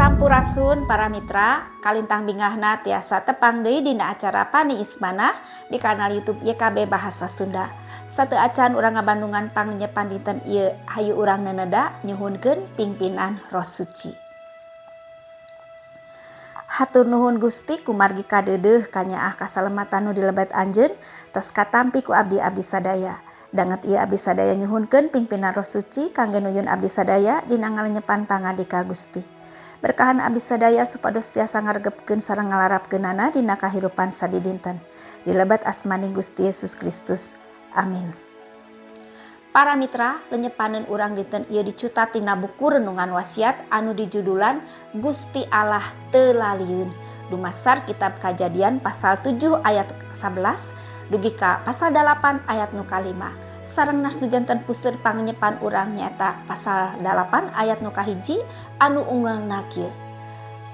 Sampurasun para mitra, kalintang bingahna tiasa tepang deui dina acara Paniis Manah di kanal YouTube YKB Bahasa Sunda. Sateuacan urang ngabandungan panglenyepan dinten ieu, hayu urang neneda nyuhunkeun pingpinan Roh Suci. Hatur nuhun Gusti, kumargi kadeudeuh kanyaah kasalamatan nu dilebet anjeun tos katampi ku abdi-abdi sadaya. Danget ieu abdi sadaya nyuhunkeun pingpinan Roh Suci kangge nuyun abdi sadaya dina ngalenyepan pangandika Gusti. Berkahan abdi sadaya supados tiasa ngaregepkeun sareng ngalarapkeunana dina kahirupan sadidinten. Dilebet asmaning Gusti Yesus Kristus. Amin. Para mitra, lenyepaneun urang dinten ieu dicutat tina buku Renungan Wasiat anu dijudulan Gusti Allah Teu Lalieun. Dumasar kitab Kajadian pasal 7 ayat 11 dugi ka pasal 8 ayat nu kalima. Sareng nas nu janten puseur pangenyepan urang nyaeta pasal 8 ayat nu kahiji anu unggelna kieu.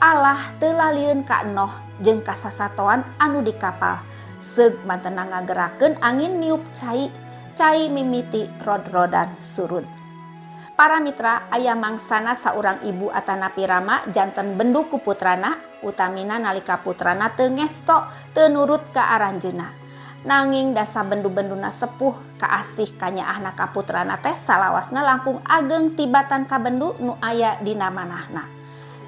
Allah teu lalieun ka Noh jeung ka sasatoan anu di kapal. Seug mantena ngagerakeun angin niup cai, cai mimiti rod-rodan surud. Para mitra, aya mangsana saurang ibu atanapi rama janten bendu ku putrana, utamina nalika putrana teu ngesto, teu nurut ka aranjeunna. Nanging dasa bendu-benduna sepuh kaasih kanyaahna ka putrana teh salawasna langkung ageng tibatan kabendu nu aya dina manahna.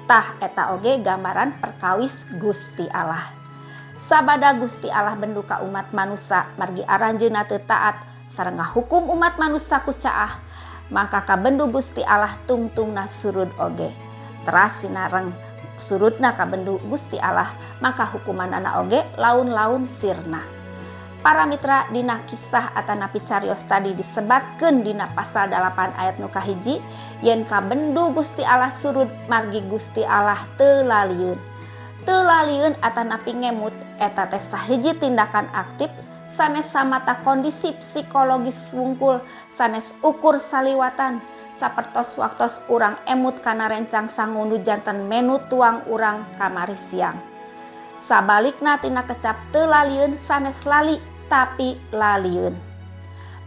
Tah eta oge gambaran perkawis Gusti Allah. Sabada Gusti Allah bendu ka umat manusa margi aranjeunna teu taat sareng ngahukum umat manusa ku caah, maka kabendu Gusti Allah tungtungna surud oge. Teras sinareng surudna kabendu Gusti Allah, maka hukumanana oge laun-laun sirna. Para mitra, dina kisah atanapi carios tadi disebatkeun dina pasal 8 ayat nu kahiji yen kabendu Gusti Allah surud margi Gusti Allah teu lalieun. Teu lalieun atanapi ngemut eta teh sahiji tindakan aktif sanes samata kondisi psikologis wungkul, sanes ukur saliwatan sapertos waktos urang emut kana rencang sangu nu janten menu tuang urang kamari siang. Sabalikna tina kecap teu lalieun sanes lali tapi lalieun.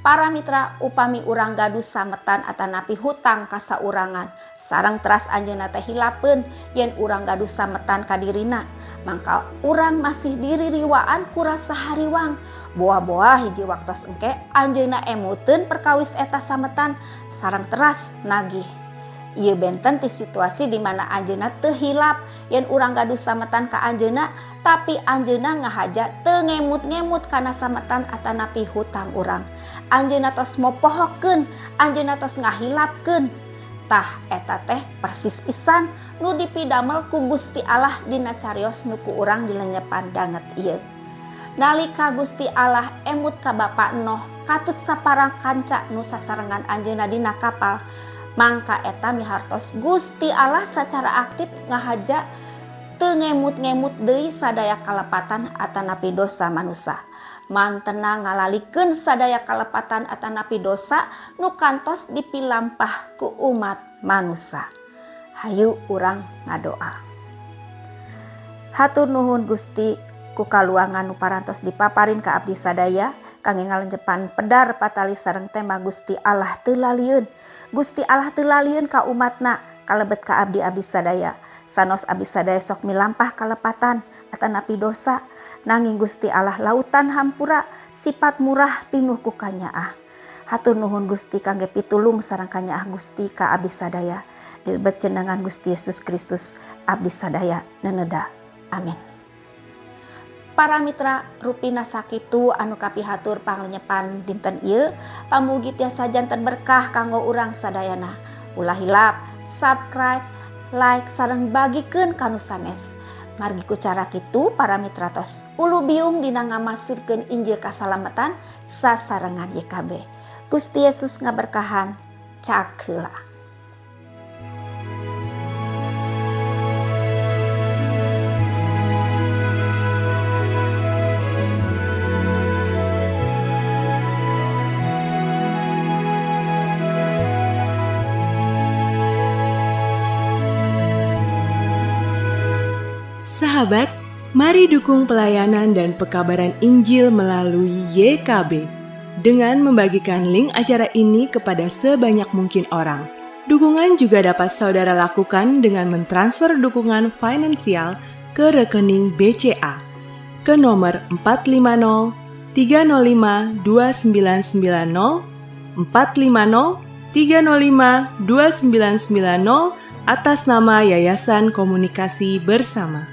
Para mitra, upami urang gaduh sametan atanapi hutang ka saurangan sareng teras anjeunna teh hilapeun yen urang gaduh sametan ka dirina, mangka urang masih diririwaan ku rasa hariwang. Boa-boa hiji waktos engke anjeunna emuteun perkawis eta sametan sareng teras nagih. Ieu benten ti situasi di mana anjeunna teu hilap yen urang gaduh sametan ka anjeunna, tapi anjeunna ngahaja teu ngemut-ngemut kana sametan atanapi hutang urang. Anjeunna tos mopohokeun, anjeunna tos ngahilapkeun. Tah eta teh persis pisan nu dipidamel ku Gusti Allah dina carios nu ku urang dilenyepan danget ieu. Nalika Gusti Allah emut ka Bapa Noh katut saparang kanca nu sasarengan anjeunna dina kapal, mangka eta mihartos Gusti Allah secara aktif ngahaja teu ngemut-ngemut deui sadaya kalepatan atanapi dosa manusa. Mantena ngalalikeun sadaya kalepatan atanapi dosa nu kantos dipilampah ku umat manusa. Hayu urang ngadoa. Hatur nuhun Gusti ku kaluangan nu parantos dipaparin ka abdi sadaya kangge ngalenjepan pedar patali sareng tema Gusti Allah teu lalieun. Gusti Allah teu lalieun ka umatna kalebet ka abdi-abdi sadaya. Sanos abdi sadaya sok milampah kalepatan atanapi dosa, nanging Gusti Allah lautan hampura, sifat murah pinuh ku kanyaah. Hatur nuhun Gusti kangge pitulung sareng kanyaah Gusti ka abdi sadaya. Dilebet jenengan Gusti Yesus Kristus abdi sadaya neneda. Amin. Para mitra, rupina sakitu anu kapihatur panglenyepan dinten ieu, pamugi tiasa janten berkah kanggo urang sadayana. Ulah hilap subscribe, like sareng bagikeun ka nu sanes. Margi ku cara kitu para mitra tos ulu biung dina ngamasurkeun Injil kasalamatan sasarengan YKB. Gusti Yesus ngaberkahan. Cak heula. Sahabat, mari dukung pelayanan dan pekabaran Injil melalui YKB dengan membagikan link acara ini kepada sebanyak mungkin orang. Dukungan juga dapat saudara lakukan dengan mentransfer dukungan finansial ke rekening BCA ke nomor 450 305 2990 450 305 2990 atas nama Yayasan Komunikasi Bersama.